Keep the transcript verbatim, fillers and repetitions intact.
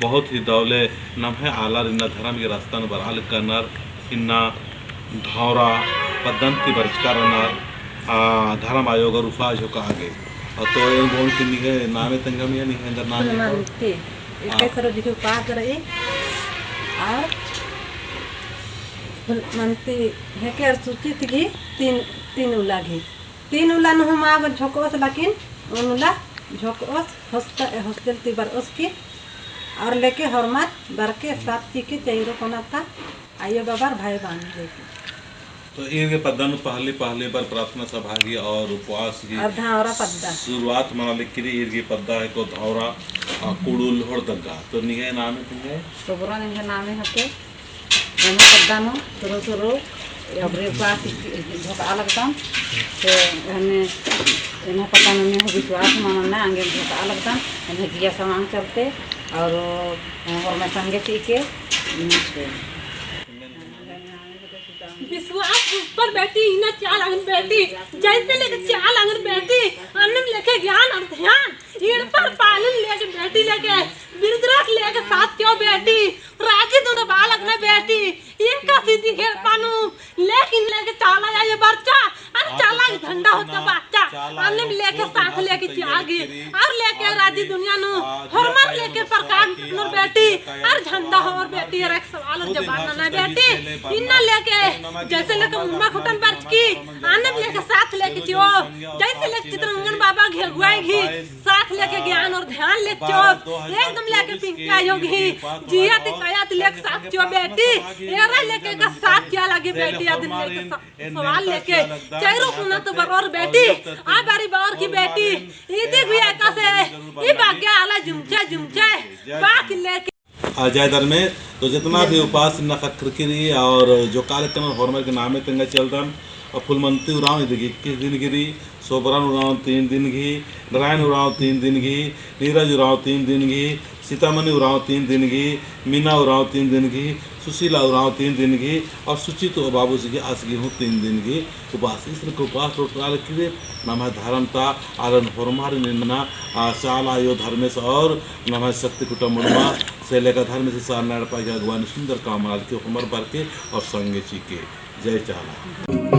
बहुत ही दव ले नम्है आलर इन्ना धरम गे रस्ता नू बरआ लगनर, इन्ना धौरा पद्दन ती बरचका रअनर, आ, धरम आयो गर उफा झोका आगे। आ, तो एन बओन कि निंग्है नामे तेंगा मइय्याँ, निंग्है एन्दर नामे? फुलमन्ती। आ। इक्कीस रोज की उपास रई। और फुलमन्ती हेके और सुचित गही तीन, तीन उल्ला गही। तीन उल्ला नू हूँ मा झोकओस, लेकिन ओन उल्ला झोकओस, hostel, hostel ती बरओस की, और लेके होरमर बरके साथ चिके चैरो कोना ता आयो बाबर भाई बहन लेके। तो ईर गे पद्दा नू पहली, पहली बार प्रार्थना सभा गही और उपवास गही और धौरा पद्दा। शुरुआत मना लगी रई। ईर गे पद्दा हेके धौरा, आ, कुड़ुल होड़दगा। तो निंग्है नामे, निंग्है? सोबरन एंग्है नामे हेके। एम्है पद्दा नू सुरु सुरु अबरे उपास झोकआ लगदम। तो एन्ने एम्है पद्दा नू एम्है विश्वास मना ना, एंगे झोकआ लगदम। एम्है जिया समांग चलते और होरमर संगे चिके। विश्वास ऊपर बेटी, इन्ना चाला लगन बेटी, जैसे लेके चाला लगन बेटी, अन्नेम लेके ज्ञान और ध्यान, ईड़ पर पालन लेके बेटी लेके, बिरदरास लेके साथ चिओ बेटी, राजी दुनो बालक ना बेटी, एका सीधी हेलपा नू, लेकिन लेके चाला या ये बरचा, अर चाला झंडा होता बरचा, अन्नेम लेके साथ लेके चिआ गे, अर लेके राजी दुनिया नू, होरमर लेके प्रकाश नू बेटी, अर झंडा होर बेटी, अर एक सवाल और जवाब नना बेटी, इन्ना लेके, जैसे लेके मुम्मा खुटन बरचकी, अन्नेम लेके साथ लेके चिओ, जैसे लेके चितरंजन बाबा घी अगुवाई गही, साथ लेके ज्ञान और ध्यान लेके चिओ, एकदम लेके पिंकी आयो गही, जिया ती काया ती लेके साथ चिओ बेटी, एरा लेके का साथ चिआ लगी बेटी, अदिन लेके सा-, सवाल लेके, चैरो कोना ता बरओर बेटी, आ बारी बरओर की बेटी, इदी भी एकासे, ई भाग्य आला जुमचा, जुमचा, बात लेके। आ, जय धर्मेस, तो जितना भी उपास इन्ना ख़क्खरकी रई और झोकआ लगनर होरमर गे नामे तेंगा चिआ लगदन, और फुलमन्ती उराँव इदी गे इक्कीस दिन गही रई, सोबरन उराँव तीन दिन गही, नारायण उराँव तीन दिन गही, नीरज उराँव तीन दिन गही, सीतामणि उराँव तीन दिन गही, मीना उराँव तीन दिन गही, सुशीला उराँव तीन दिन गही, और सुचित बाबूस गही आस गही हूँ तीन दिन गही उपास। इसन के उपास टोटल किदे नम्है धरम ता आलन होरमारिन इन्ना, आ, चाला आयो धर्मेस और नम्है शक्ति खुटा मुड़मा से लेका धर्मेस सरना एड़पा गही अगुवानी सुंदर काम मनालकी होरमर बरके और संगे चिके। जय चाला।